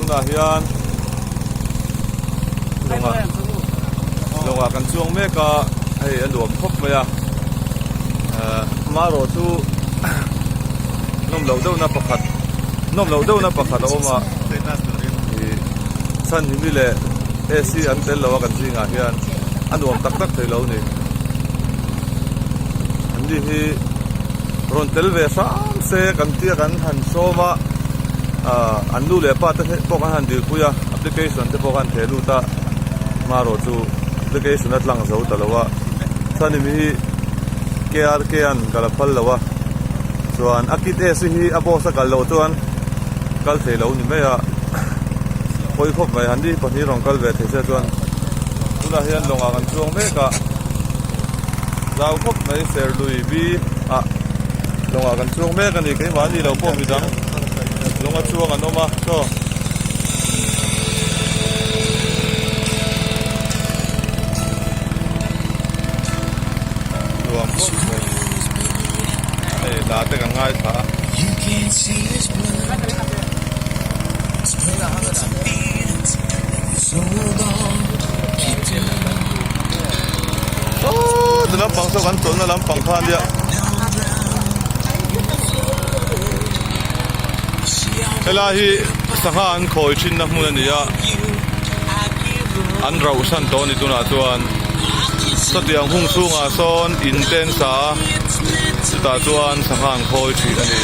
Tunah hian lawngah lawngah kan chuang mek a hei a nuam khawp mai a ehh amaherawh chu nawm loh deuhna pakhat nawm loh deuhna pakhat a awm a ih chhanhimi leh AC an tel lo a kan zingah hian a nuam tak tak thei lo a ni an ni hi rawn tel ve hram se kan tia kan han sawm a ah an nu leh pa te pawh kan han dilpui a application te pawh khan theh lut a hmarawh chu application a tlang zo ta lo a chuanin hi KRK an kal a phal lo a chuan a kit AC hi a boss a kal loh chuan kal thei lo ni mai a pawi khawp mai han ni pahnih rawn kal ve thei se chuan tunah hian lawngah kan chuang mek a zau khawp mai serlui bi ah lawngah kan chuang mek a ni keimahni lo pawh midang lawnga chuang an awm a chaw. Nuam khawp mai hei hla te kan ngaithla a. Aww ti lampang saw kan chawlhna lampang kha ania. Helai hi sangha an khawi thinna hmun a ni a an rauh san tawh a ni tunah chuan sawtiang hung chhungah sawn in te an sa a chutah chuan sangha an khawi thin a ni.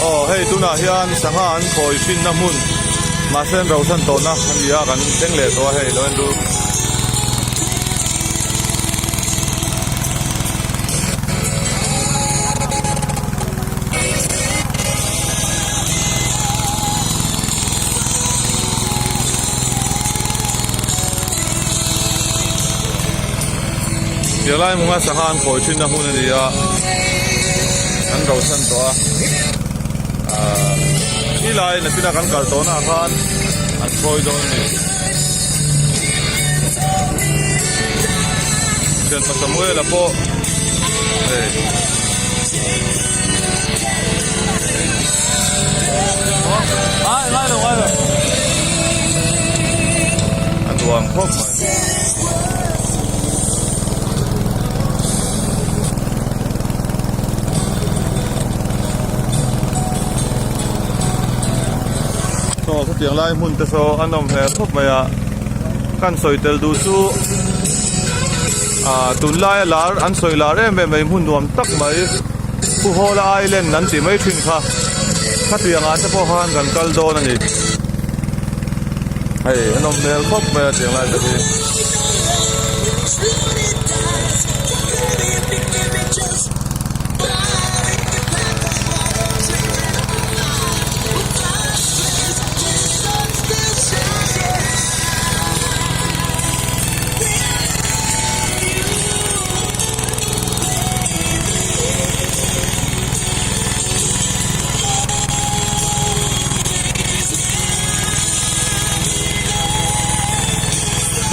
Aw hei tunah hian sangha an khawi thinna hmun mahse an rauhsan tawhna a ni a kan thleng leh tawh a hei lo en ru. Tialai hmunga sangha an khawi thinna hmun a ni a an rauhsan tawh a ahh ti lai nachina kan kal tawhna ah khan an khawi dawn a ni thianpa Samuela pawh hei a nuam khawp mai. Saw khatiang lai hmun te saw a nawm hmel khawp mai a kan sawi tel duh chu ah tunlaia lar an sawi lar em em mai hmun nuam tak mai Puhawla Island an tih mai thin kha khatiang ah te pawh khan kan kal dawn a ni. Hei a nawm hmel khawp mai a tiang lai te hi.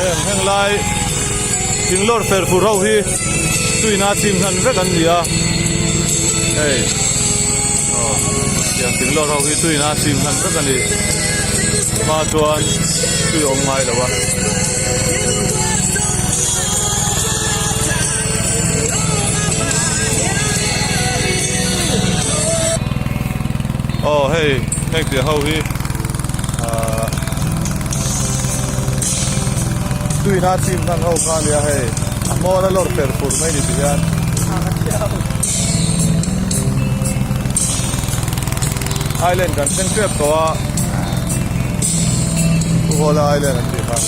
Heng heng lai thing lawr fer fur ho hi tuina chim hnan vek an ni a hei aw tiang thing lawr ho hi tuina chim hnan vek a ni hma chuan tui awm ngai lo a. Aw hei heng tih ho hi ahh tuina chim hman ho kha ania hei a hmawr a lawr per fur mai ni ti hian island kan thleng tep tawh a Puhawla island an tih kha.